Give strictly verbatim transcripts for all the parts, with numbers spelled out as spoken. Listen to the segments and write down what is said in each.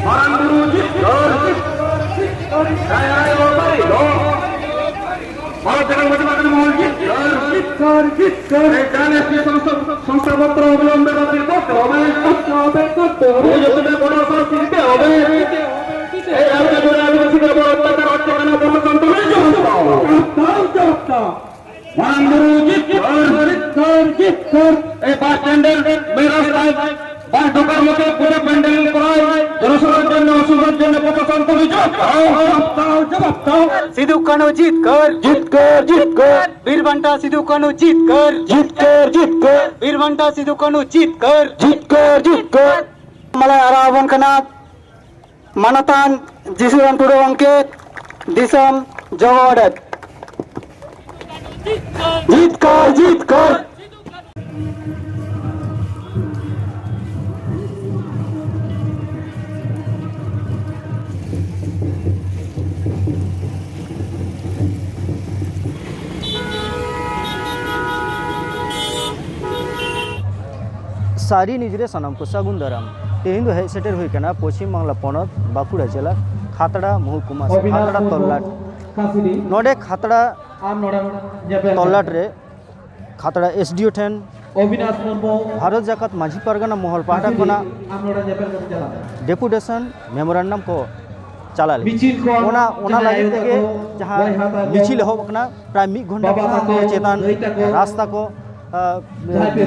ᱢᱟᱨᱟᱝ ᱵᱩᱨᱩ ᱡᱤᱛᱠᱟᱹᱨ᱾ ᱡᱟᱭ ᱨᱟᱭ ᱵᱟᱵᱟᱨᱤ ᱫᱚ᱾ ᱵᱷᱟᱨᱚᱛ ᱡᱟᱠᱟᱛ ᱢᱟᱹᱡᱷᱤ ᱯᱟᱨᱜᱟᱱᱟ ᱢᱚᱦᱚᱞ ᱡᱤᱛᱠᱟᱹᱨ᱾ ᱡᱤᱛᱠᱟᱹᱨ, ᱡᱤᱛᱠᱟᱹᱨ᱾ ᱮ, ᱡᱟᱦᱟᱸ ᱮᱥ ᱴᱤ ᱥᱚᱝᱥᱛᱷᱟ, ᱥᱚᱝᱥᱛᱷᱟ ᱯᱚᱛᱨᱚ ᱚᱵᱤᱞᱚᱢᱵᱮ ᱵᱟᱹᱛᱤᱞ ᱠᱚᱨᱛᱮ ᱦᱚᱵᱮ᱾ ᱠᱚᱨᱛᱮ ᱦᱚᱵᱮ, ᱠᱚᱨᱛᱮ ᱦᱚᱵᱮ᱾ ᱵᱷᱩᱭ ᱡᱟᱹᱛᱤ ᱵᱚᱲᱚ ᱥᱚᱲᱚᱠ ᱪᱤᱱᱛᱮ ᱦᱚᱵᱮ᱾ ᱮ, ᱟᱨ ᱡᱟᱦᱟᱸ ᱡᱩᱲᱟ ᱟᱹᱫᱤᱵᱟᱹᱥᱤ ᱠᱚ ᱵᱚᱲᱚ ᱚᱛᱛᱟᱪᱟᱨ ᱚᱪᱚᱜ ᱠᱟᱱᱟ, ᱵᱚᱱᱫᱚ ᱥᱟᱱᱛᱚ ᱢᱮ ᱡᱚᱢ ᱫᱚ᱾ ᱡᱚᱢ ᱫᱚ, ᱡᱚᱢ ᱫᱚ᱾ ᱢᱟᱨᱟᱝ ᱵᱩᱨᱩ ᱡᱤᱛᱠᱟᱹᱨ᱾ ᱡᱤᱛᱠᱟᱹᱨ, ᱡᱤᱛᱠᱟᱹᱨ᱾ ᱮ, ᱵᱟᱥ ᱥᱴᱮᱱᱰ ᱨᱮ ᱢᱮᱱ ᱨᱟᱥᱛᱟ, ᱵᱟᱥ ᱰᱚᱠᱟᱨ ᱢᱚᱛᱚ ᱯᱩᱡᱟᱹ ᱯᱟᱱᱰᱮᱞ ᱠᱚᱨᱟᱣ, ᱡᱚᱱᱚᱥᱚᱝᱜᱷᱚ ᱡᱚᱱᱚ ᱚᱥᱩᱵᱤᱫᱷᱟ ᱡᱚᱱᱚ ᱯᱨᱚশাসন তুমি জবাব দাও। জবাব দাও, জবাব দাও। সিধু কানু জিতকার। জিতকার, জিতকার। বীর বান্টা সিধু কানু জিতকার। জিতকার, জিতকার। বীর বান্টা সিধু কানু জিতকার। জিতকার, জিতকার। ᱢᱟᱞᱟ ᱟᱨᱟᱣ ᱟᱵᱚᱱ ᱠᱟᱱᱟ᱾ ᱢᱟᱱᱚᱛᱟᱱ ᱡᱤᱥᱩᱨᱟᱢ ᱴᱩᱰᱩ ᱜᱚᱢᱠᱮ, ᱫᱤᱥᱚᱢ ᱡᱚᱜᱚ ᱚᱰᱮᱛ᱾ ᱡᱤᱛᱠᱟᱹᱨ, ᱡᱤᱛᱠᱟᱹᱨ᱾ ᱥᱟᱹᱨᱤ ᱱᱤᱡᱽ ᱨᱮ ᱥᱟᱱᱟᱢ ᱠᱚ ᱥᱟᱹᱜᱩᱱ ᱫᱟᱨᱟᱢ᱾ ᱛᱮᱦᱮᱧ ᱫᱚ ᱦᱮᱡ ᱥᱮᱴᱮᱨ ᱦᱩᱭ ᱠᱟᱱᱟ ᱯᱚᱪᱷᱤᱢ ᱵᱟᱝᱞᱟ ᱯᱚᱱᱚᱛ ᱵᱟᱸᱠᱩᱲᱟ ᱡᱮᱞᱟ ᱠᱷᱟᱛᱲᱟ ᱢᱚᱦᱩᱠᱩᱢᱟ ᱥᱮ ᱠᱷᱟᱛᱲᱟ ᱛᱚᱞᱞᱟᱴ᱾ ᱱᱚᱰᱮ ᱠᱷᱟᱛᱲᱟ ᱛᱚᱞᱞᱟᱴ ᱨᱮ ᱠᱷᱟᱛᱲᱟ ᱮᱥ ᱰᱤ ᱳ ᱴᱷᱮᱱ ᱵᱷᱟᱨᱚᱛ ᱡᱟᱠᱟᱛ ᱢᱟᱹᱡᱷᱤ ᱯᱟᱨᱜᱟᱱᱟ ᱢᱚᱦᱚᱞ ᱯᱟᱦᱴᱟ ᱠᱷᱚᱱᱟᱜ ᱰᱮᱯᱩᱴᱮᱥᱚᱱ ᱢᱮᱢᱳᱨᱟᱱᱰᱟᱢ ᱠᱚ ᱪᱟᱞᱟᱣ ᱞᱮᱫᱟ᱾ ᱚᱱᱟ, ᱚᱱᱟ ᱞᱟᱹᱜᱤᱫ ᱛᱮᱜᱮ ᱡᱟᱦᱟᱸ ᱢᱤᱪᱷᱤᱞ ᱮᱦᱚᱵ ᱟᱠᱟᱱᱟ, ᱯᱨᱟᱭ ᱢᱤᱫ ᱜᱷᱚᱱᱴᱟ ᱠᱷᱚᱱᱟᱜ ᱪᱮᱛᱟᱱ ᱨᱟᱥᱛᱟ ᱠᱚ, ᱟ,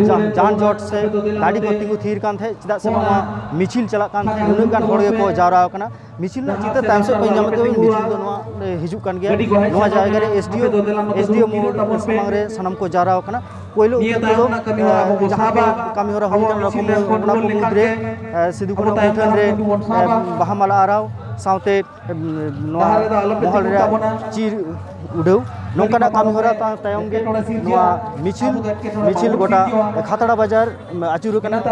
ᱡᱟ-, ᱡᱟᱱᱡᱚᱴ ᱥᱮ ᱜᱟᱹᱰᱤ ᱠᱚ ᱛᱤᱸᱜᱩ ᱛᱷᱤᱨ ᱠᱟᱱ ᱛᱟᱦᱮᱸᱫ, ᱪᱮᱫᱟᱜ ᱥᱮ ᱵᱟᱝᱢᱟ ᱢᱤᱪᱷᱤᱞ ᱪᱟᱞᱟᱜ ᱠᱟᱱ ᱛᱟᱦᱮᱸᱫ, ᱩᱱᱟᱹᱜ ᱜᱟᱱ ᱦᱚᱲ ᱜᱮᱠᱚ ᱡᱟᱣᱨᱟ ᱟᱠᱟᱱᱟ᱾ ᱢᱤᱪᱷᱤᱞ ᱨᱮᱱᱟᱜ ᱪᱤᱛᱟᱹᱨ ᱛᱟᱭᱚᱢ ᱥᱮᱫ ᱯᱮ ᱧᱟᱢᱮᱫ ᱛᱟᱵᱚᱱ, ᱢᱤᱪᱷᱤᱞ ᱫᱚ ᱱᱚᱣᱟ ᱦᱤᱡᱩᱜ ᱠᱟᱱ ᱜᱮᱭᱟ᱾ ᱱᱚᱣᱟ ᱡᱟᱭᱜᱟ ᱨᱮ ᱮᱥ ᱰᱤ ᱳ, ᱮᱥ ᱰᱤ ᱳ ᱢᱳᱲ ᱥᱟᱢᱟᱝ ᱨᱮ ᱥᱟᱱᱟᱢ ᱠᱚ ᱡᱟᱣᱨᱟ ᱟᱠᱟᱱᱟ᱾ ᱯᱳᱭᱞᱳ ᱩᱛᱟᱹᱨ ᱛᱮᱫᱚ, ᱮ, ᱡᱟᱦᱟᱸ ᱠᱚ ᱠᱟᱹᱢᱤ ᱦᱚᱨᱟ ᱦᱩᱭ ᱠᱟᱱᱟ, ᱚᱱᱟ ᱠᱚ ᱢᱩ-, ᱚᱱᱟ ᱠᱚ ᱢᱩᱫᱽᱨᱮ, ᱮ, ᱥᱤᱫᱩ ᱠᱟᱹᱱᱦᱩ ᱢᱩᱴᱷᱟᱹᱱ ᱨᱮ, ᱮ, ᱵᱟᱦᱟ ᱢᱟᱞᱟ ᱟᱨᱟᱣ ᱥᱟᱶᱛᱮ, ᱮ, ᱱᱚᱣᱟ ᱢᱚᱦᱚᱞ ᱨᱮ ᱪᱤᱨ ᱩᱰᱟᱹᱣ, ᱱᱚᱝᱠᱟᱱᱟᱜ ᱠᱟᱹᱢᱤ ᱦᱚᱨᱟ ᱛᱟ-, ᱛᱟᱭᱚᱢ ᱜᱮ ᱱᱚᱣᱟ ᱢᱤᱪᱷᱤᱞ, ᱢᱤᱪᱷᱤᱞ ᱜᱚᱴᱟ ᱠᱷᱟᱛᱲᱟ ᱵᱟᱡᱟᱨ ᱟᱹᱪᱩᱨ ᱟᱠᱟᱱᱟ᱾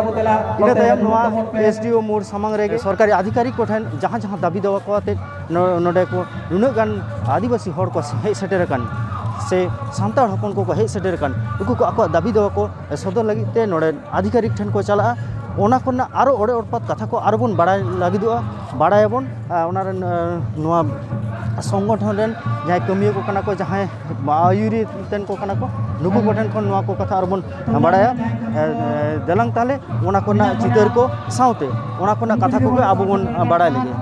ᱤᱱᱟᱹ ᱛᱟᱭᱚᱢ ᱱᱚᱣᱟ ᱮᱥ ᱰᱤ ᱳ ᱢᱳᱲ ᱥᱟᱢᱟᱝ ᱨᱮᱜᱮ ᱥᱚᱨᱠᱟᱨᱤ ᱟᱫᱷᱤᱠᱟᱨᱤᱠ ᱠᱚᱴᱷᱮᱱ ᱡᱟᱦᱟᱸ ᱡᱟᱦᱟᱸ ᱫᱟᱹᱵᱤ ᱫᱟᱣᱟ ᱠᱚ ᱟᱛᱮᱫ ᱱᱚ-, ᱱᱚᱰᱮ ᱠᱚ ᱱᱩᱱᱟᱹᱜ ᱜᱟᱱ ᱟᱹᱫᱤᱵᱟᱹᱥᱤ ᱦᱚᱲ ᱠᱚ ᱦᱮᱡ ᱥᱮᱴᱮᱨ ᱟᱠᱟᱱ ᱥᱮ ᱥᱟᱱᱛᱟᱲ ᱦᱚᱯᱚᱱ ᱠᱚᱠᱚ ᱦᱮᱡ ᱥᱮᱴᱮᱨ ᱟᱠᱟᱱ, ᱩᱱᱠᱩ ᱠᱚ ᱟᱠᱚᱣᱟᱜ ᱫᱟᱹᱵᱤ ᱫᱟᱣᱟ ᱠᱚ ᱥᱚᱫᱚᱨ ᱞᱟᱹᱜᱤᱫ ᱛᱮ ᱱᱚᱰᱮ ᱟᱫᱷᱤᱠᱟᱨᱤᱠ ᱴᱷᱮᱱ ᱠᱚ ᱪᱟᱞᱟᱜᱼᱟ᱾ ᱚᱱᱟ ᱠᱚᱨᱮᱱᱟᱜ ᱟᱨᱚ ᱚᱲᱮ ᱚᱲᱯᱟᱛ ᱠᱟᱛᱷᱟ ᱠᱚ ᱟᱨᱚ ᱵᱚᱱ ᱵᱟᱲᱟᱭ ᱞᱟᱹᱜᱤᱫᱚᱜᱼᱟ, ᱵᱟᱲᱟᱭᱟᱵᱚᱱ᱾ ᱟᱨ ᱚᱱᱟ ᱨᱮᱱ, ᱟᱨ ᱱᱚᱣᱟ ᱥᱚᱝᱜᱚᱴᱷᱚᱱ ᱨᱮᱱ ᱡᱟᱦᱟᱸᱭ ᱠᱟᱹᱢᱤᱭᱟᱹ ᱠᱚ ᱠᱟᱱᱟ ᱠᱚ, ᱡᱟᱦᱟᱸᱭ ᱟᱹᱭᱩᱨᱤ ᱛᱮᱱ ᱠᱚ ᱠᱟᱱᱟ ᱠᱚ, ᱱᱩᱠᱩ ᱠᱚᱴᱷᱮᱱ ᱠᱷᱚᱱ ᱱᱚᱣᱟ ᱠᱚ ᱠᱟᱛᱷᱟ ᱟᱨᱚ ᱵᱚᱱ ᱵᱟᱲᱟᱭᱟ᱾ ᱮ, ᱮ, ᱫᱮᱞᱟᱝ ᱛᱟᱦᱞᱮ ᱚᱱᱟ ᱠᱚᱨᱮᱱᱟᱜ ᱪᱤᱛᱟᱹᱨ ᱠᱚ ᱥᱟᱶᱛᱮ ᱚᱱᱟ ᱠᱚᱨᱮᱱᱟᱜ ᱠᱟᱛᱷᱟ ᱠᱚᱜᱮ ᱟᱵᱚ ᱵᱚᱱ ᱵᱟᱲᱟᱭ ᱞᱮᱜᱮ᱾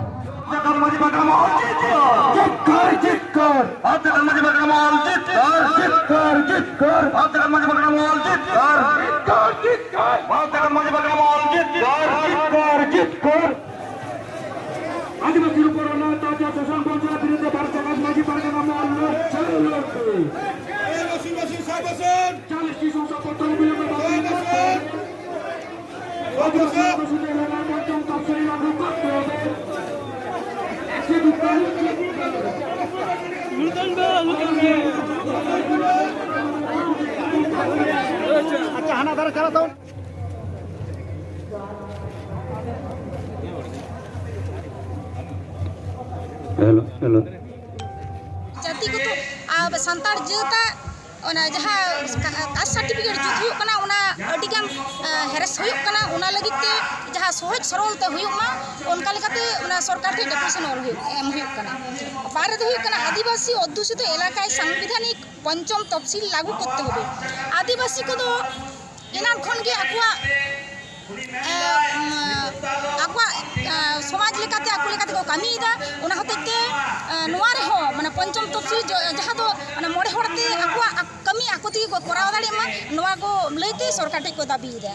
ᱡᱤᱛᱠᱟᱹᱨ, ᱡᱤᱛᱠᱟᱹᱨ᱾ ᱵᱷᱟᱨᱚᱛ ᱡᱷᱟᱲᱠᱷᱚᱸᱰ ᱢᱟᱹᱡᱷᱤ ᱯᱟᱨᱜᱟᱱᱟ ᱢᱚᱦᱚᱞ ᱡᱤᱛᱠᱟᱹᱨ, ᱡᱤᱛᱠᱟᱹᱨ, ᱡᱤᱛᱠᱟᱹᱨ᱾ ᱵᱷᱟᱨᱚᱛ ᱡᱷᱟᱲᱠᱷᱚᱸᱰ ᱢᱟᱹᱡᱷᱤ ᱯᱟᱨᱜᱟᱱᱟ ᱢᱚᱦᱚᱞ ᱡᱤᱛᱠᱟᱹᱨ, ᱡᱤᱛᱠᱟᱹᱨ, ᱡᱤᱛᱠᱟᱹᱨ᱾ ᱵᱷᱟᱨᱚᱛ ᱡᱷᱟᱲᱠᱷᱚᱸᱰ ᱢᱟᱹᱡᱷᱤ ᱯᱟᱨᱜᱟᱱᱟ ᱢᱚᱦᱚᱞ ᱡᱤᱛᱠᱟᱹᱨ, ᱡᱤᱛᱠᱟᱹᱨ, ᱡᱤᱛᱠᱟᱹᱨ᱾ ᱟᱹᱫᱤᱵᱟᱹᱥᱤ ᱩᱯᱚᱨ ᱚᱱᱟᱭᱮᱛᱛᱟᱪᱟᱨ ᱥᱳᱥᱚᱱ ᱵᱚᱱᱫ ᱞᱟᱹᱜᱤᱫ ᱛᱮ ᱵᱷᱟᱨᱚᱛ ᱡᱷᱟᱲᱠᱷᱚᱸᱰ ᱢᱟᱹᱡᱷᱤ ᱯᱟᱨᱜᱟᱱᱟ ᱢᱚᱦᱚᱞ ᱞᱟᱹᱲᱦᱟᱹᱭ ᱞᱟᱹᱲᱦᱟᱹᱭ᱾ ᱪᱟᱞᱤᱥ ᱴᱤ ᱥᱚᱝᱥᱚᱫ ᱯᱚᱛᱨᱚ ᱵᱤᱞᱚᱢ ᱵᱟᱝ ᱦᱩᱭ ᱞᱮᱱᱠᱷᱟᱱ ᱟᱪᱪᱷᱟ, ᱦᱟᱱᱟ ᱫᱷᱟᱨᱮ ᱪᱟᱞᱟᱜ ᱛᱟᱵᱚᱱ᱾ Hello, hello. ᱡᱟᱹᱛᱤ ᱠᱚᱫᱚ, ᱟᱨ ᱥᱟᱱᱛᱟᱲ ᱡᱟᱹᱛᱟᱜ ᱚᱱᱟ ᱡᱟᱦᱟᱸ ᱠᱟᱥᱴ ᱥᱟᱨᱴᱤᱯᱷᱤᱠᱮᱴ ᱡᱩᱛ ᱦᱩᱭᱩᱜ ᱠᱟᱱᱟ, ᱚᱱᱟ ᱟᱹᱰᱤᱜᱟᱱ, ᱮ, ᱦᱮᱨᱮᱥ ᱦᱩᱭᱩᱜ ᱠᱟᱱᱟ᱾ ᱚᱱᱟ ᱞᱟᱹᱜᱤᱫ ᱛᱮ ᱡᱟᱦᱟᱸ ᱥᱚᱦᱚᱡᱽ ᱥᱚᱨᱚᱞ ᱛᱮ ᱦᱩᱭᱩᱜ ᱢᱟ, ᱚᱱᱠᱟ ᱞᱮᱠᱟᱛᱮ ᱚᱱᱟ ᱥᱚᱨᱠᱟᱨ ᱴᱷᱮᱱ ᱰᱮᱯᱩᱴᱮᱥᱚᱱ ᱚᱞ ᱦᱩᱭᱩᱜ, ᱮᱢ ᱦᱩᱭᱩᱜ ᱠᱟᱱᱟ᱾ ᱵᱟᱨ ᱨᱮᱫᱚ ᱦᱩᱭᱩᱜ ᱠᱟᱱᱟ, ᱟᱹᱫᱤᱵᱟᱹᱥᱤ ᱚᱫᱽᱫᱷᱩᱥᱤᱛᱚ ᱮᱞᱟᱠᱟᱭ ᱥᱟᱝᱵᱤᱫᱷᱟᱱᱤᱠ ᱯᱚᱧᱪᱚᱢ ᱛᱚᱯᱥᱤᱞ ᱞᱟᱹᱜᱩ ᱠᱚᱨᱛᱮ ᱦᱚᱵᱮ᱾ ᱟᱹᱫᱤᱵᱟᱹᱥᱤ ᱠᱚᱫᱚ ᱮᱱᱟᱱ ᱠᱷᱚᱱ ᱜᱮ ᱟᱠᱚᱣᱟᱜ, ᱮ, ᱩᱢ, ᱟᱠᱚᱣᱟᱜ, ᱮ, ᱥᱚᱢᱟᱡᱽ ᱞᱮᱠᱟᱛᱮ, ᱟᱠᱚ ᱞᱮᱠᱟᱛᱮ ᱠᱚ ᱠᱟᱹᱢᱤᱭᱮᱫᱟ᱾ ᱚᱱᱟ ᱦᱚᱛᱮᱡ ᱛᱮ, ᱮ, ᱱᱚᱣᱟ ᱨᱮᱦᱚᱸ, ᱢᱟᱱᱮ, ᱯᱚᱧᱪᱚᱢ ᱛᱚᱯᱥᱤᱞ ᱡᱚ-, ᱡᱟᱦᱟᱸ ᱫᱚ, ᱢᱟᱱᱮ, ᱢᱚᱬᱮ ᱦᱚᱲ ᱛᱮ ᱟᱠᱚᱣᱟᱜ ᱟᱠ-, ᱠᱟᱹᱢᱤ ᱟᱠᱚ ᱛᱮᱜᱮ ᱠᱚ ᱠᱚᱨᱟᱣ ᱫᱟᱲᱮᱭᱟᱜ ᱢᱟ, ᱱᱚᱣᱟ ᱠᱚ ᱞᱟᱹᱭᱛᱮ ᱥᱚᱨᱠᱟᱨ ᱴᱷᱮᱱ ᱠᱚ ᱫᱟᱹᱵᱤᱭᱮᱫᱟ᱾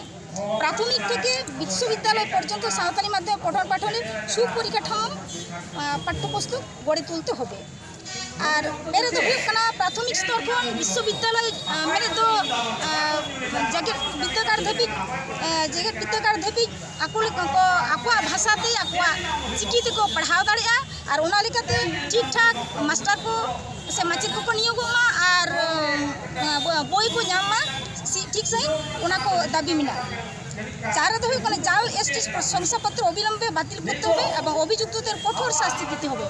ᱯᱨᱟᱛᱷᱚᱢᱤᱠ ᱛᱷᱮᱠᱮ ᱵᱤᱥᱥᱚᱵᱤᱫᱽᱫᱟᱞᱚᱭ ᱯᱚᱨᱡᱚᱱᱛᱚ ᱥᱟᱶᱛᱟᱞᱤ ᱢᱟᱫᱽᱫᱷᱚᱢ ᱯᱚᱴᱷᱚᱱ ᱯᱟᱴᱷᱚᱱᱤᱠ ᱥᱩᱯᱚᱨᱤᱠᱟᱴᱷᱟᱢᱳ, ᱮ, ᱯᱟᱴᱷᱭᱚ ᱯᱩᱥᱛᱚᱠ ᱜᱚᱲᱮ ᱛᱩᱞᱛᱮ ᱦᱚᱵᱮ᱾ ᱟᱨ ᱢᱮᱱᱮᱫ ᱫᱚ ᱦᱩᱭᱩᱜ ᱠᱟᱱᱟ, ᱯᱨᱟᱛᱷᱚᱢᱤᱠ ᱥᱛᱚᱨ ᱠᱷᱚᱱ ᱵᱤᱥᱥᱚᱵᱤᱫᱽᱫᱟᱞᱚᱭ, ᱟᱸ, ᱢᱮᱱᱮᱫ ᱫᱚ, ᱟᱸ, ᱡᱮᱜᱮᱛ ᱵᱤᱨᱫᱟᱹᱜᱟᱲ ᱫᱷᱟᱹᱵᱤᱡ, ᱟᱸ, ᱡᱮᱜᱮᱛ ᱵᱤᱨᱫᱟᱹᱜᱟᱲ ᱫᱷᱟᱹᱵᱤᱡ ᱟᱠᱚ ᱞᱮᱠᱟ ᱠᱚ, ᱟᱠᱚᱣᱟᱜ ᱵᱷᱟᱥᱟ ᱛᱮ, ᱟᱠᱚᱣᱟᱜ ᱪᱤᱠᱤ ᱛᱮᱠᱚ ᱯᱟᱲᱦᱟᱣ ᱫᱟᱲᱮᱭᱟᱜᱼᱟ᱾ ᱟᱨ ᱚᱱᱟ ᱞᱮᱠᱟᱛᱮ ᱴᱷᱤᱠ ᱴᱷᱟᱠ ᱢᱟᱥᱴᱟᱨ ᱠᱚ ᱥᱮ ᱢᱟᱪᱮᱫ ᱠᱚᱠᱚ ᱱᱤᱭᱳᱜᱚᱜ ᱢᱟ᱾ ᱟᱨ, ᱟᱸ, ᱵᱚ-, ᱵᱳᱭ ᱠᱚ ᱧᱟᱢ ᱢᱟ ᱥᱤ-, ᱴᱷᱤᱠ ᱥᱟᱺᱦᱤᱡ, ᱚᱱᱟ ᱠᱚ ᱫᱟᱹᱵᱤ ᱢᱮᱱᱟᱜᱼᱟ᱾ ᱪᱟᱨ ᱨᱮᱫᱚ ᱦᱩᱭᱩᱜ ᱠᱟᱱᱟ, ᱡᱟᱞ ᱮᱥᱴᱤ ᱥᱚᱝᱥᱟᱯᱚᱛᱨᱚ ᱚᱵᱤᱞᱚᱢᱵᱮ ᱵᱟᱛᱤᱞ ᱠᱚᱨᱛᱮ ᱦᱚᱵᱮ ᱮᱵᱚᱝ ᱚᱵᱷᱤᱡᱩᱠᱛᱚᱫᱮᱨ ᱠᱚᱴᱷᱳᱨ ᱥᱟᱥᱛᱤ ᱫᱤᱛᱮ ᱦᱚᱵᱮ᱾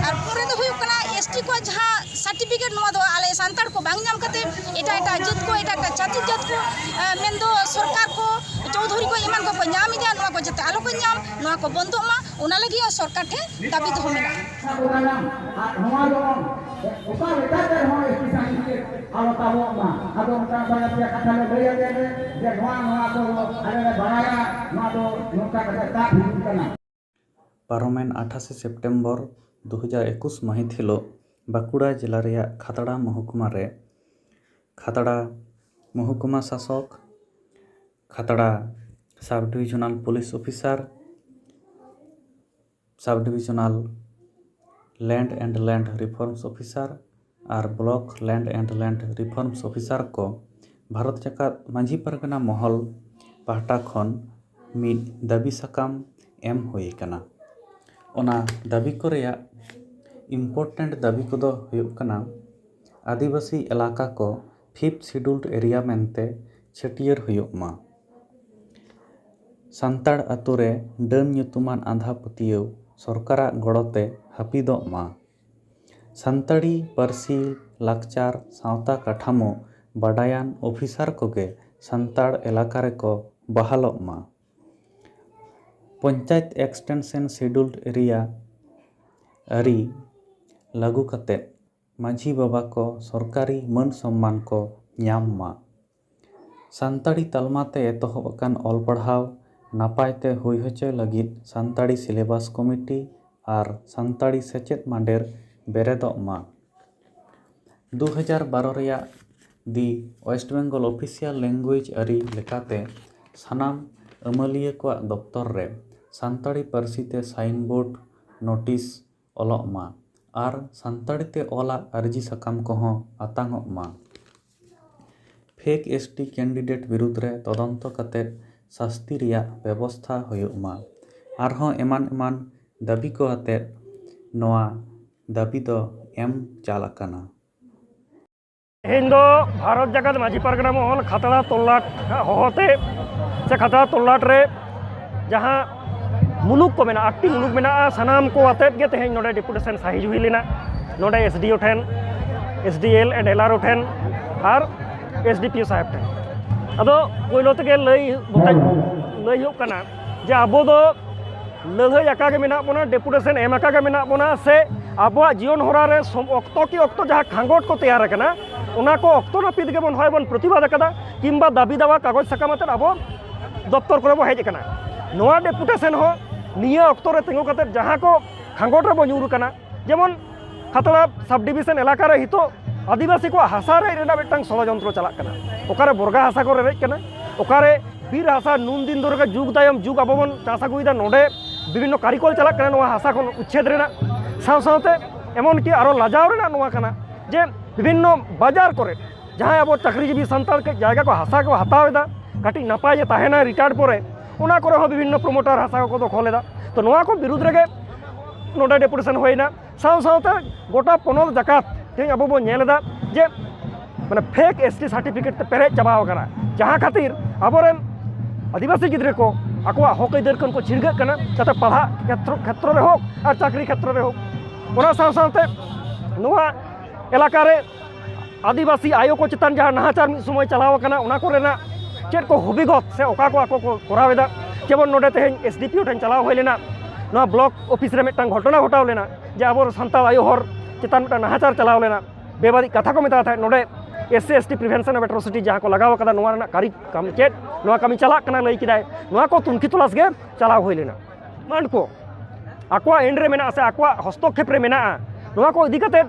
ᱟᱨ ᱯᱩᱱ ᱨᱮᱫᱚ ᱦᱩᱭᱩᱜ ᱠᱟᱱᱟ, ᱮᱥᱴᱤ ᱠᱚᱣᱟᱜ ᱡᱟᱦᱟᱸ ᱥᱟᱨᱴᱤᱯᱷᱤᱠᱮᱴ, ᱱᱚᱣᱟ ᱫᱚ ᱟᱞᱮ ᱥᱟᱱᱛᱟᱲ ᱠᱚ ᱵᱟᱝ ᱧᱟᱢ ᱠᱟᱛᱮ ᱮᱴᱟᱜ ᱮᱴᱟᱜ ᱡᱟᱹᱛ ᱠᱚ, ᱮᱴᱟᱜ ᱮᱴᱟᱜ ᱪᱷᱟᱹᱛᱤᱠ ᱡᱟᱹᱛ ᱠᱚ, ᱟᱸ, ᱢᱮᱱᱫᱚ ᱥᱚᱨᱠᱟᱨ ᱠᱚ, ᱪᱳᱣᱫᱷᱩᱨᱤ ᱠᱚ ᱮᱢᱟᱱ ᱠᱚᱠᱚ ᱧᱟᱢ ᱮᱫᱟ, ᱱᱚᱣᱟ ᱠᱚ ᱡᱟᱛᱮ ᱟᱞᱚ ᱠᱚ ᱧᱟᱢ, ᱱᱚᱣᱟ ᱠᱚ ᱵᱚᱱᱫᱚᱜ ᱢᱟ, ᱚᱱᱟ ᱞᱟᱹᱜᱤᱫ ᱦᱚᱸ ᱥᱚᱨᱠᱟᱨ ᱴᱷᱮᱱ ᱫᱟᱹᱵᱤ ᱫᱚᱦᱚ ᱢᱮᱱᱟᱜᱼᱟ᱾ ᱟᱨ ᱱᱚᱣᱟ ᱡᱮᱢᱚᱱ ᱚᱠᱟ ᱞᱮᱠᱟᱛᱮ ᱨᱮᱦᱚᱸ ᱮᱥᱴᱤ ᱥᱟᱨᱴᱤᱯᱷᱤᱠᱮᱴ ᱟᱞᱚ ᱛᱟᱵᱚᱜ ᱢᱟ᱾ ᱟᱫᱚ ᱚᱱᱠᱟ ᱵᱟᱨᱭᱟ ᱯᱮᱭᱟ ᱠᱟᱛᱷᱟ ᱞᱮ ᱞᱟᱹᱭ ᱟᱯᱮᱭᱟ ᱡᱮ ᱱᱚᱣᱟ, ᱱᱚᱣᱟ ᱠᱚ ᱟᱞᱮ ᱞᱮ ᱵᱟᱲᱟᱭᱟ, ᱱᱚᱣᱟ ᱫᱚ ᱱᱚᱝᱠᱟ ᱠᱟᱛᱮ ᱛᱟᱵ ᱦᱤᱡᱩᱜ ᱠᱟᱱᱟ᱾ ᱯᱟᱨᱚᱢᱮᱱ ᱟᱴᱷᱟᱥᱮ ᱥᱮᱯᱴᱮᱢᱵᱚᱨ ᱫᱩ ᱦᱟᱡᱟᱨ ᱮᱠᱩᱥ ᱢᱟᱹᱦᱤᱛ ᱦᱤᱞᱳᱜ ᱵᱟᱸᱠᱩᱲᱟ ᱡᱮᱞᱟ ᱨᱮᱭᱟᱜ ᱠᱷᱟᱛᱲᱟ ᱢᱚᱦᱩᱠᱩᱢᱟ ᱨᱮ ᱠᱷᱟᱛᱲᱟ ᱢᱚᱦᱩᱠᱩᱢᱟ ᱥᱟᱥᱚᱠ, Khatra sub divisional police officer, sub divisional land and land reforms officer ᱟᱨ block land and land reforms officer ᱠᱚ ᱵᱷᱟᱨᱚᱛ ᱡᱟᱠᱟᱛ ᱢᱟᱹᱡᱷᱤ ᱯᱟᱨᱜᱟᱱᱟ ᱢᱚᱦᱚᱞ ᱯᱟᱦᱴᱟ ᱠᱷᱚᱱ ᱢᱤᱫ ᱫᱟᱹᱵᱤ ᱥᱟᱠᱟᱢ ᱮᱢ ᱦᱩᱭ ᱟᱠᱟᱱᱟ᱾ ᱚᱱᱟ ᱫᱟᱹᱵᱤ ᱠᱚ ᱨᱮᱭᱟᱜ ᱤᱢᱯᱚᱨᱴᱮᱱᱴ ᱫᱟᱹᱵᱤ ᱠᱚᱫᱚ ᱦᱩᱭᱩᱜ ᱠᱟᱱᱟ, ᱟᱹᱫᱤᱵᱟᱹᱥᱤ ᱮᱞᱟᱠᱟ ᱠᱚ ᱯᱷᱤᱯᱛᱷ ᱥᱤᱰᱩᱞᱰ ᱮᱨᱤᱭᱟ ᱢᱮᱱᱛᱮ ᱪᱷᱟᱹᱴᱭᱟᱹᱨ ᱦᱩᱭᱩᱜ ᱢᱟ᱾ ᱥᱟᱱᱛᱟᱲ ᱟᱛᱳ ᱨᱮ ᱰᱟᱹᱱ ᱧᱩᱛᱩᱢᱟᱱ ᱟᱸᱫᱷᱟ ᱯᱟᱹᱛᱭᱟᱹᱣ ᱥᱚᱨᱠᱟᱨᱟᱜ ᱜᱚᱲᱚᱛᱮ ᱦᱟᱹᱯᱤᱫᱚᱜ ᱢᱟ᱾ ᱥᱟᱱᱛᱟᱲᱤ ᱯᱟᱹᱨᱥᱤ, ᱞᱟᱠᱪᱟᱨ, ᱥᱟᱶᱛᱟ ᱠᱟᱴᱷᱟᱢᱳ ᱵᱟᱰᱟᱭᱟᱱ ᱚᱯᱷᱤᱥᱟᱨ ᱠᱚᱜᱮ ᱥᱟᱱᱛᱟᱲ ᱮᱞᱟᱠᱟ ᱨᱮᱠᱚ ᱵᱟᱦᱟᱞᱚᱜ ᱢᱟ᱾ ᱯᱚᱧᱪᱟᱭᱮᱛ ᱮᱠᱥᱴᱮᱱᱥᱚᱱ ᱥᱤᱰᱩᱞᱰ ᱮᱨᱤᱭᱟ ᱟᱹᱨᱤ ᱞᱟᱹᱜᱩ ᱠᱟᱛᱮ ᱢᱟᱹᱡᱷᱤ ᱵᱟᱵᱟ ᱠᱚ ᱥᱚᱨᱠᱟᱨᱤ ᱢᱟᱹᱱ ᱥᱚᱢᱢᱟᱱ ᱠᱚ ᱧᱟᱢ ᱢᱟ᱾ ᱥᱟᱱᱛᱟᱲᱤ ᱛᱟᱞᱢᱟ ᱛᱮ ᱮᱛᱚᱦᱚᱵ ᱟᱠᱟᱱ ᱚᱞ ᱯᱟᱲᱦᱟᱣ ᱱᱟᱯᱟᱭ ᱛᱮ ᱦᱩᱭ ᱦᱚᱪᱚᱭ ᱞᱟᱹᱜᱤᱫ ᱥᱟᱱᱛᱟᱲᱤ ᱥᱤᱞᱮᱵᱟᱥ ᱠᱚᱢᱤᱴᱤ ᱟᱨ ᱥᱟᱱᱛᱟᱲᱤ ᱥᱮᱪᱮᱫ ᱢᱟᱰᱮᱨ ᱵᱮᱨᱮᱫᱚᱜ ᱢᱟ᱾ ᱫᱩ ᱦᱟᱡᱟᱨ ᱵᱟᱨᱚ ᱨᱮᱭᱟᱜ The West Bengal Official Language ᱟᱹᱨᱤ ᱞᱮᱠᱟᱛᱮ ᱥᱟᱱᱟᱢ ᱟᱹᱢᱟᱹᱞᱤᱭᱟᱹ ᱠᱚᱣᱟᱜ ᱫᱚᱯᱛᱚᱨ ᱨᱮ ᱥᱟᱱᱛᱟᱲᱤ ᱯᱟᱹᱨᱥᱤ ᱛᱮ ᱥᱟᱭᱤᱱ ᱵᱳᱨᱰ, ᱱᱳᱴᱤᱥ ᱚᱞᱚᱜ ᱢᱟ ᱟᱨ ᱥᱟᱱᱛᱟᱲᱤ ᱛᱮ ᱚᱞᱟᱜ ᱟᱹᱨᱡᱤ ᱥᱟᱠᱟᱢ ᱠᱚᱦᱚᱸ ᱟᱛᱟᱝᱚᱜ ᱢᱟ᱾ ᱯᱷᱮᱠ ᱮᱥᱴᱤ ᱠᱮᱱᱰᱤᱰᱮᱴ ᱵᱤᱨᱩᱫᱽ ᱨᱮ ᱛᱚᱫᱚᱱᱛᱚ ᱠᱟᱛᱮ ᱥᱟᱹᱥᱛᱤ ᱨᱮᱭᱟᱜ ᱵᱮᱵᱚᱥᱛᱷᱟ ᱦᱩᱭᱩᱜ ᱢᱟ᱾ ᱟᱨᱦᱚᱸ ᱮᱢᱟᱱ ᱮᱢᱟᱱ ᱫᱟᱹᱵᱤ ᱠᱚ ᱟᱛᱮ ᱱᱚᱣᱟ ᱫᱟᱹᱵᱤ ᱫᱚ ᱮᱢ ᱪᱟᱞ ᱟᱠᱟᱱᱟ᱾ ᱛᱮᱦᱮᱧ ᱫᱚ ᱵᱷᱟᱨᱚᱛ ᱡᱟᱠᱟᱛ ᱢᱟᱹᱡᱷᱤ ᱯᱟᱨᱜᱟᱱᱟ ᱢᱚᱦᱚᱞ ᱠᱷᱟᱛᱲᱟ ᱛᱚᱞᱞᱟᱴ ᱦᱚᱦᱚᱛᱮ ᱥᱮ ᱠᱷᱟᱛᱲᱟ ᱛᱚᱞᱞᱟᱴ ᱨᱮ ᱡᱟᱦᱟᱸ ᱢᱩᱞᱩᱠ ᱠᱚ ᱢᱮᱱᱟᱜᱼᱟ, ᱟᱴᱴᱤ ᱢᱩᱞᱩᱠ ᱢᱮᱱᱟᱜᱼᱟ, ᱥᱟᱱᱟᱢ ᱠᱚ ᱟᱛᱮᱫ ᱜᱮ ᱛᱮᱦᱮᱧ ᱱᱚᱰᱮ ᱰᱮᱯᱩᱴᱮᱥᱚᱱ ᱥᱟᱹᱦᱤᱡ ᱦᱩᱭ ᱞᱮᱱᱟ᱾ ᱱᱚᱰᱮ S D O then, S D L and L R O then R S D P ᱳ ᱥᱟᱦᱮᱵᱽ ᱴᱷᱮᱱ᱾ ᱟᱫᱚ ᱯᱳᱭᱞᱳ ᱛᱮᱜᱮ ᱞᱟᱹᱭ ᱵᱚᱛᱮ ᱞᱟᱹᱭ ᱦᱩᱭᱩᱜ ᱠᱟᱱᱟ ᱡᱮ ᱟᱵᱚ ᱫᱚ ᱞᱟᱹᱲᱦᱟᱹᱭ ᱟᱠᱟ ᱜᱮ ᱢᱮᱱᱟᱜ ᱵᱚᱱᱟ, ᱰᱮᱯᱩᱴᱮᱥᱚᱱ ᱮᱢ ᱟᱠᱟ ᱜᱮ ᱢᱮᱱᱟᱜ ᱵᱚᱱᱟ, ᱥᱮ ᱟᱵᱚᱣᱟᱜ ᱡᱤᱭᱚᱱ ᱦᱚᱨᱟ ᱨᱮ ᱥᱚᱢ-, ᱚᱠᱛᱚ ᱠᱤ ᱚᱠᱛᱚ ᱡᱟᱦᱟᱸ ᱠᱷᱟᱸᱜᱚᱴ ᱠᱚ ᱛᱮᱭᱟᱨ ᱟᱠᱟᱱᱟ, ᱚᱱᱟ ᱠᱚ ᱚᱠᱛᱚ ᱱᱟᱹᱯᱤᱛ ᱜᱮᱵᱚᱱ ᱦᱚᱭ ᱵᱚᱱ ᱯᱨᱚᱛᱤᱵᱟᱫ ᱟᱠᱟᱫᱟ, ᱠᱤᱝᱵᱟ ᱫᱟᱹᱵᱤ ᱫᱟᱣᱟ ᱠᱟᱜᱚᱡᱽ ᱥᱟᱠᱟᱢ ᱟᱛᱮᱫ ᱟᱵᱚ ᱫᱚᱯᱛᱚᱨ ᱠᱚᱨᱮ ᱵᱚ ᱦᱮᱡ ᱟᱠᱟᱱᱟ᱾ ᱱᱚᱣᱟ ᱰᱮᱯᱩᱴᱮᱥᱚᱱ ᱦᱚᱸ ᱱᱤᱭᱟᱹ ᱚᱠᱛᱚ ᱨᱮ ᱛᱤᱸᱜᱩ ᱠᱟᱛᱮᱫ ᱡᱟᱦᱟᱸ ᱠᱚ ᱠᱷᱟᱸᱜᱚᱴ ᱨᱮᱵᱚ ᱧᱩᱨ ᱟᱠᱟᱱᱟ, ᱡᱮᱢᱚᱱ ᱠᱷᱟᱛᱲᱟ ᱥᱟᱵ ᱰᱤᱵᱤᱥᱚᱱ ᱮᱞᱟᱠᱟ ᱨᱮ ᱱᱤᱛᱚᱜ ᱟᱹᱫᱤᱵᱟᱹᱥᱤ ᱠᱚᱣᱟᱜ ᱦᱟᱥᱟ ᱨᱮᱡ ᱨᱮᱱᱟᱜ ᱢᱤᱫᱴᱟᱝ ᱥᱚᱲᱚᱡᱚᱱᱛᱨᱚ ᱪᱟᱞᱟᱜ ᱠᱟᱱᱟ᱾ ᱚᱠᱟᱨᱮ ᱵᱚᱨᱜᱟ ᱦᱟᱥᱟ ᱠᱚ ᱨᱮᱨᱮᱡ ᱠᱟᱱᱟ, ᱚᱠᱟᱨᱮ ᱵᱤᱨ ᱦᱟᱥᱟ ᱱᱩᱱ ᱫᱤᱱ ᱫᱷᱚᱨᱮ ᱜᱮ ᱡᱩᱜᱽ ᱛᱟᱭᱚᱢ ᱡᱩᱜᱽ ᱟᱵᱚ ᱵᱚᱱ ᱪᱟᱥ ᱟᱹᱜᱩᱭᱮᱫᱟ, ᱱᱚᱰᱮ ᱵᱤᱵᱷᱤᱱᱱᱚ ᱠᱟᱹᱨᱤᱠᱚᱞ ᱪᱟᱞᱟᱜ ᱠᱟᱱᱟ ᱱᱚᱣᱟ ᱦᱟᱥᱟ ᱠᱷᱚᱱ ᱩᱪᱪᱷᱮᱫ ᱨᱮᱱᱟᱜ᱾ ᱥᱟᱶ ᱥᱟᱶᱛᱮ ᱮᱢᱚᱱ ᱠᱤ ᱟᱨᱚ ᱞᱟᱡᱟᱣ ᱨᱮᱱᱟᱜ ᱱᱚᱣᱟ ᱠᱟᱱᱟ ᱡᱮ ᱵᱤᱵᱷᱤᱱᱱᱚ ᱵᱟᱡᱟᱨ ᱠᱚᱨᱮ ᱡᱟᱦᱟᱸᱭ ᱟᱵᱚ ᱪᱟᱹᱠᱨᱤᱡᱤᱵᱤ ᱥᱟᱱᱛᱟᱲ ᱠᱟᱹᱡ ᱡᱟᱭᱜᱟ ᱠᱚ, ᱦᱟᱥᱟ ᱠᱚ ᱦᱟᱛᱟᱣ ᱮᱫᱟ, ᱠᱟᱹᱴᱤᱡ ᱱᱟᱯᱟᱭ ᱮ ᱛᱟᱦᱮᱱᱟ ᱨᱤᱴᱟᱭᱟᱨᱰ ᱯᱚᱨᱮ, ᱚᱱᱟ ᱠᱚᱨᱮ ᱦᱚᱸ ᱵᱤᱵᱷᱤᱱᱱᱚ ᱯᱨᱚᱢᱳᱴᱟᱨ ᱦᱟᱥᱟ ᱠᱚᱠᱚ ᱫᱚᱠᱷᱚᱞ ᱮᱫᱟ᱾ ᱛᱚ, ᱱᱚᱣᱟ ᱠᱚ ᱵᱤᱨᱩᱫᱽ ᱨᱮᱜᱮ ᱱᱚᱰᱮ ᱰᱮᱯᱩᱴᱮᱥᱚᱱ ᱦᱩᱭᱱᱟ᱾ ᱥᱟᱶ ᱥᱟᱶᱛᱮ ᱜᱚᱴᱟ ᱯᱚᱱᱚᱛ ᱡᱟᱠᱟᱛ ᱛᱮᱦᱮᱧ ᱟᱵᱚ ᱵᱚᱱ ᱧᱮᱞ ᱮᱫᱟ ᱡᱮ ᱢᱟᱱᱮ ᱯᱷᱮᱠ ᱮᱥ ᱴᱤ ᱥᱟᱨᱴᱤᱯᱷᱤᱠᱮᱴ ᱛᱮ ᱯᱮᱨᱮᱡ ᱪᱟᱵᱟᱣ ᱟᱠᱟᱱᱟ, ᱡᱟᱦᱟᱸ ᱠᱷᱟᱹᱛᱤᱨ ᱟᱵᱚᱨᱮᱱ ᱟᱹᱫᱤᱵᱟᱹᱥᱤ ᱜᱤᱫᱽᱨᱟᱹ ᱠᱚ ᱟᱠᱚᱣᱟᱜ ᱦᱚᱠ ᱟᱹᱭᱫᱟᱹᱨ ᱠᱷᱚᱱ ᱠᱚ ᱪᱷᱤᱲᱜᱟᱹᱜ ᱠᱟᱱᱟ, ᱪᱟᱛᱮ ᱯᱟᱲᱦᱟᱜ ᱠᱷᱮᱛᱨᱚ, ᱠᱷᱮᱛᱨᱚ ᱨᱮ ᱦᱳᱠ ᱟᱨ ᱪᱟᱹᱠᱨᱤ ᱠᱷᱮᱛᱨᱚ ᱨᱮ ᱦᱳᱠ᱾ ᱚᱱᱟ ᱥᱟᱶ ᱥᱟᱶᱛᱮ ᱱᱚᱣᱟ ᱮᱞᱟᱠᱟ ᱨᱮ ᱟᱹᱫᱤᱵᱟᱹᱥᱤ ᱟᱭᱳ ᱠᱚ ᱪᱮᱛᱟᱱ ᱡᱟᱦᱟᱸ ᱱᱟᱦᱟᱪᱟᱨ ᱢᱤᱫ ᱥᱚᱢᱚᱭ ᱪᱟᱞᱟᱣ ᱟᱠᱟᱱᱟ, ᱚᱱᱟ ᱠᱚᱨᱮᱱᱟᱜ ᱪᱮᱫ ᱠᱚ ᱦᱚᱵᱤᱜᱚᱛ ᱥᱮ ᱚᱠᱟ ᱠᱚ ᱟᱠᱚ ᱠᱚ ᱠᱚᱨᱟᱣ ᱮᱫᱟ᱾ ᱡᱮᱢᱚᱱ ᱱᱚᱰᱮ ᱛᱮᱦᱮᱧ ᱮᱥ ᱰᱤ ᱯᱤ ᱳ ᱴᱷᱮᱱ ᱪᱟᱞᱟᱣ ᱦᱩᱭ ᱞᱮᱱᱟ, ᱱᱚᱣᱟ ᱵᱞᱚᱠ ᱚᱯᱷᱤᱥ ᱨᱮ ᱢᱤᱫᱴᱟᱝ ᱜᱷᱚᱴᱚᱱᱟ ᱜᱷᱚᱴᱟᱣ ᱞᱮᱱᱟ ᱡᱮ ᱟᱵᱚ ᱥᱟᱱᱛᱟᱲ ᱟᱭᱳ ᱦᱚᱲ ᱪᱮᱛᱟᱱ ᱢᱤᱫᱴᱟᱝ ᱱᱟᱦᱟᱪᱟᱨ ᱪᱟᱞᱟᱣ ᱞᱮᱱᱟ, ᱵᱮᱵᱟᱹᱲᱤᱡ ᱠᱟᱛᱷᱟ ᱠᱚ ᱢᱮᱛᱟᱣ ᱛᱟᱦᱮᱸᱫ᱾ ᱱᱚᱰᱮ S C S T prevention of atrocity ᱡᱟᱦᱟᱸ ᱠᱚ ᱞᱟᱜᱟᱣ ᱟᱠᱟᱫᱟ, ᱱᱚᱣᱟ ᱨᱮᱱᱟᱜ ᱠᱟᱹᱨᱤ ᱠᱟᱢ ᱪᱮᱫ, ᱱᱚᱣᱟ ᱠᱟᱹᱢᱤ ᱪᱟᱞᱟᱜ ᱠᱟᱱᱟ ᱞᱟᱹᱭ ᱠᱮᱫᱟᱭ, ᱱᱚᱣᱟ ᱠᱚ ᱛᱩᱱᱠᱷᱤ ᱛᱚᱞᱟᱥ ᱜᱮ ᱪᱟᱞᱟᱣ ᱦᱩᱭ ᱞᱮᱱᱟ᱾ ᱰᱤᱢᱟᱱᱰ ᱠᱚ ᱟᱠᱚᱣᱟᱜ ᱮᱱᱰ ᱨᱮ ᱢᱮᱱᱟᱜᱼᱟ ᱥᱮ ᱟᱠᱚᱣᱟᱜ ᱦᱚᱥᱛᱚᱠᱷᱮᱯ ᱨᱮ ᱢᱮᱱᱟᱜᱼᱟ, ᱱᱚᱣᱟ ᱠᱚ ᱤᱫᱤ ᱠᱟᱛᱮᱫ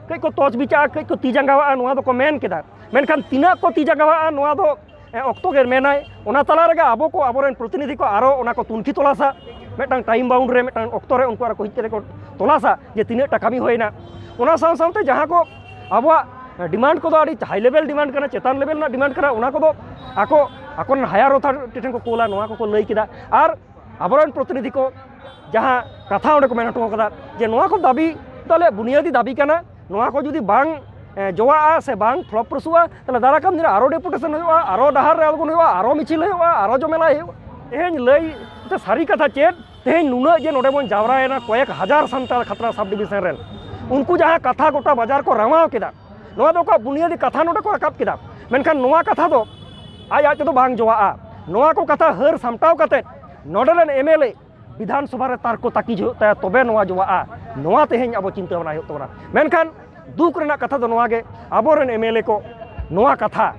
ᱠᱟᱹᱡ ᱠᱚ ᱛᱚᱡᱽ ᱵᱤᱪᱟᱹᱨᱟ, ᱠᱟᱹᱡ ᱠᱚ ᱛᱤ ᱡᱟᱸᱜᱟᱣᱟᱜᱼᱟ, ᱱᱚᱣᱟ ᱫᱚᱠᱚ ᱢᱮᱱ ᱠᱮᱫᱟ᱾ ᱢᱮᱱᱠᱷᱟᱱ ᱛᱤᱱᱟᱹᱜ ᱠᱚ ᱛᱤ ᱡᱟᱸᱜᱟᱣᱟᱜᱼᱟ, ᱱᱚᱣᱟ ᱫᱚ ᱮ, ᱚᱠᱛᱚ ᱜᱮ ᱢᱮᱱᱟᱭ᱾ ᱚᱱᱟ ᱛᱟᱞᱟ ᱨᱮᱜᱮ ᱟᱵᱚ ᱠᱚ, ᱟᱵᱚᱨᱮᱱ ᱯᱨᱚᱛᱤᱱᱤᱫᱷᱤ ᱠᱚ ᱟᱨᱚ ᱚᱱᱟ ᱠᱚ ᱛᱩᱱᱠᱷᱤ ᱛᱚᱞᱟᱥᱟ, ᱢᱤᱫᱴᱟᱝ ᱴᱟᱭᱤᱢ ᱵᱟᱣᱩᱱᱰ ᱨᱮ, ᱢᱤᱫᱴᱟᱝ ᱚᱠᱛᱚ ᱨᱮ ᱩᱱᱠᱩ ᱟᱨᱚ ᱠᱚ ᱦᱮᱡ ᱠᱟᱛᱮ ᱠᱚ ᱛᱚᱞᱟᱥᱟ ᱡᱮ ᱛᱤᱱᱟᱹᱜ ᱴᱟ ᱠᱟᱹᱢᱤ ᱦᱩᱭᱱᱟ᱾ ᱚᱱᱟ ᱥᱟᱶ ᱥᱟᱶᱛᱮ ᱡᱟᱦᱟᱸ ᱠᱚ ᱟᱵᱚᱣᱟᱜ ᱰᱤᱢᱟᱱᱰ ᱠᱚᱫᱚ ᱟᱹᱰᱤ ᱦᱟᱭ ᱞᱮᱵᱮᱞ ᱰᱤᱢᱟᱱᱰ ᱠᱟᱱᱟ, ᱪᱮᱛᱟᱱ ᱞᱮᱵᱮᱞ ᱨᱮᱱᱟᱜ ᱰᱤᱢᱟᱱᱰ ᱠᱟᱱᱟ, ᱚᱱᱟ ᱠᱚᱫᱚ ᱟᱠᱚ ᱟᱠᱚᱨᱮᱱ ᱦᱟᱭᱟᱨ ᱚᱛᱷᱚᱨᱤᱴᱤ ᱴᱷᱮᱱ ᱠᱚ ᱠᱳᱞᱟ, ᱱᱚᱣᱟ ᱠᱚᱠᱚ ᱞᱟᱹᱭ ᱠᱮᱫᱟ᱾ ᱟᱨ ᱟᱵᱚᱨᱮᱱ ᱯᱨᱚᱛᱤᱱᱤᱫᱷᱤ ᱠᱚ ᱡᱟᱦᱟᱸ ᱠᱟᱛᱷᱟ ᱚᱸᱰᱮ ᱠᱚ ᱢᱮᱱ ᱦᱚᱴᱚ ᱠᱟᱫᱟ ᱡᱮ ᱱᱚᱣᱟ ᱠᱚ ᱫᱟᱹᱵᱤ ᱫᱚ ᱟᱞᱮᱭᱟᱜ ᱵᱩᱱᱤᱭᱟᱹᱫᱤ ᱫᱟᱹᱵᱤ ᱠᱟᱱᱟ, ᱱᱚᱣᱟ ᱠᱚ ᱡᱩᱫᱤ ᱵᱟᱝ ᱡᱚᱣᱟᱜᱼᱟ ᱥᱮ ᱵᱟᱝ ᱯᱷᱞᱚᱯᱨᱚᱥᱩᱜᱼᱟ, ᱛᱟᱦᱚᱞᱮ ᱫᱟᱨᱟᱭ ᱠᱟᱱ ᱫᱤᱱ ᱨᱮ ᱟᱨᱚ ᱰᱮᱯᱩᱴᱮᱥᱚᱱ ᱦᱩᱭᱩᱜᱼᱟ, ᱟᱨᱚ ᱰᱟᱦᱟᱨ ᱨᱮ ᱟᱬᱜᱚᱱ ᱦᱩᱭᱩᱜᱼᱟ, ᱟᱨᱚ ᱢᱤᱪᱷᱤᱞ ᱦᱩᱭᱩᱜᱼᱟ, ᱟᱨᱚ ᱡᱚᱢᱮᱞᱟᱭ ᱦᱩᱭᱩᱜᱼᱟ᱾ ᱛᱮᱦᱮᱧ ᱞᱟᱹᱭ ᱛᱮ ᱥᱟᱹᱨᱤ ᱠᱟᱛᱷᱟ ᱪᱮᱫ, ᱛᱮᱦᱮᱧ ᱱᱩᱱᱟᱹᱜ ᱡᱮ ᱱᱚᱰᱮ ᱵᱚᱱ ᱡᱟᱣᱨᱟᱭᱮᱱᱟ ᱠᱚᱭᱮᱠ ᱦᱟᱡᱟᱨ ᱥᱟᱱᱛᱟᱲ ᱠᱷᱟᱛᱲᱟ ᱥᱟᱵ ᱰᱤᱵᱤᱥᱚᱱ ᱨᱮᱱ, ᱩᱱᱠᱩ ᱡᱟᱦᱟᱸ ᱠᱟᱛᱷᱟ ᱜᱚᱴᱟ ᱵᱟᱡᱟᱨ ᱠᱚ ᱨᱟᱢᱟᱣ ᱠᱮᱫᱟ, ᱱᱚᱣᱟ ᱫᱚ ᱟᱠᱚᱣᱟᱜ ᱵᱩᱱᱤᱭᱟᱹᱫᱤ ᱠᱟᱛᱷᱟ ᱱᱚᱰᱮ ᱠᱚ ᱨᱟᱠᱟᱵ ᱠᱮᱫᱟ᱾ ᱢᱮᱱᱠᱷᱟᱱ ᱱᱚᱣᱟ ᱠᱟᱛᱷᱟ ᱫᱚ ᱟᱡ ᱟᱡ ᱛᱮᱫᱚ ᱵᱟᱝ ᱡᱚᱣᱟᱜᱼᱟ᱾ ᱱᱚᱣᱟ ᱠᱚ ᱠᱟᱛᱷᱟ ᱦᱟᱹᱨ ᱥᱟᱢᱴᱟᱣ ᱠᱟᱛᱮ ᱱᱚᱰᱮ ᱨᱮᱱ ᱮᱢ ᱮᱞ ᱮ ᱵᱤᱫᱷᱟᱱ ᱥᱚᱵᱷᱟ ᱨᱮ ᱛᱟᱨᱠᱚ ᱛᱟᱹᱠᱤᱡ ᱦᱩᱭᱩᱜ ᱛᱟᱭᱟ, ᱛᱚᱵᱮ ᱱᱚᱣᱟ ᱡᱚᱣᱟᱜᱼᱟ᱾ ᱱᱚᱣᱟ ᱛᱮᱦᱮᱧ ᱟᱵᱚ ᱪᱤᱱᱛᱟᱹ ᱵᱷᱟᱵᱽᱱᱟ ᱦᱩᱭᱩᱜ ᱛᱟᱵᱚᱱᱟ᱾ ᱢᱮᱱᱠᱷᱟᱱ ᱫᱩᱠ ᱨᱮᱱᱟᱜ ᱠᱟᱛᱷᱟ ᱫᱚ ᱱᱚᱣᱟ ᱜᱮ, ᱟᱵᱚᱨᱮᱱ ᱮᱢ ᱮᱞ ᱮ ᱠᱚ ᱱᱚᱣᱟ ᱠᱟᱛᱷᱟ,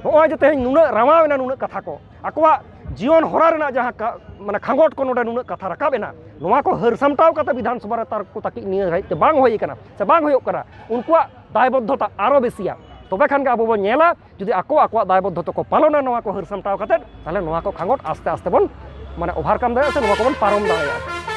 ᱱᱚᱜᱼᱚᱭ ᱡᱮ ᱛᱮᱦᱮᱧ ᱱᱩᱱᱟᱹᱜ ᱨᱟᱢᱟᱣ ᱮᱱᱟ, ᱱᱩᱱᱟᱹᱜ ᱠᱟᱛᱷᱟ ᱠᱚ, ᱟᱠᱚᱣᱟᱜ ᱡᱤᱭᱚᱱ ᱦᱚᱨᱟ ᱨᱮᱱᱟᱜ ᱡᱟᱦᱟᱸ ᱠᱟ-, ᱢᱟᱱᱮ ᱠᱷᱟᱸᱜᱚᱴ ᱠᱚ ᱱᱚᱰᱮ ᱱᱩᱱᱟᱹᱜ ᱠᱟᱛᱷᱟ ᱨᱟᱠᱟᱵ ᱮᱱᱟ, ᱱᱚᱣᱟ ᱠᱚ ᱦᱟᱹᱨ ᱥᱟᱢᱴᱟᱣ ᱠᱟᱛᱮ ᱵᱤᱫᱷᱟᱱ ᱥᱚᱵᱷᱟ ᱨᱮ ᱛᱟᱨᱠᱚ ᱛᱟᱹᱠᱤᱡ ᱱᱤᱭᱟᱹ ᱜᱷᱟᱹᱲᱤᱡ ᱛᱮ ᱵᱟᱝ ᱦᱩᱭ ᱟᱠᱟᱱᱟ ᱥᱮ ᱵᱟᱝ ᱦᱩᱭᱩᱜ ᱠᱟᱱᱟ, ᱩᱱᱠᱩᱣᱟᱜ ᱫᱟᱭᱵᱚᱫᱽᱫᱷᱚᱛᱟ ᱟᱨᱚ ᱵᱮᱥᱤᱭᱟ᱾ ᱛᱚᱵᱮ ᱠᱷᱟᱱ ᱜᱮ ᱟᱵᱚ ᱵᱚᱱ ᱧᱮᱞᱟ, ᱡᱩᱫᱤ ᱟᱠᱚ ᱟᱠᱚᱣᱟᱜ ᱫᱟᱭᱵᱚᱫᱽᱫᱷᱚᱛᱟ ᱠᱚ ᱯᱟᱞᱚᱱᱟ ᱱᱚᱣᱟ ᱠᱚ ᱦᱟᱹᱨ ᱥᱟᱢᱴᱟᱣ ᱠᱟᱛᱮ, ᱛᱟᱦᱚᱞᱮ ᱱᱚᱣᱟ ᱠᱚ ᱠᱷᱟᱸᱜᱚᱴ ᱟᱥᱛᱮ ᱟᱥᱛᱮ ᱵᱚᱱ ᱢᱟᱱᱮ overcome ᱫᱟᱲᱮᱭᱟᱜᱼᱟ ᱥᱮ ᱱᱚᱣᱟ ᱠᱚᱵᱚᱱ ᱯᱟᱨᱚᱢ ᱫᱟᱲᱮᱭᱟᱜᱼᱟ᱾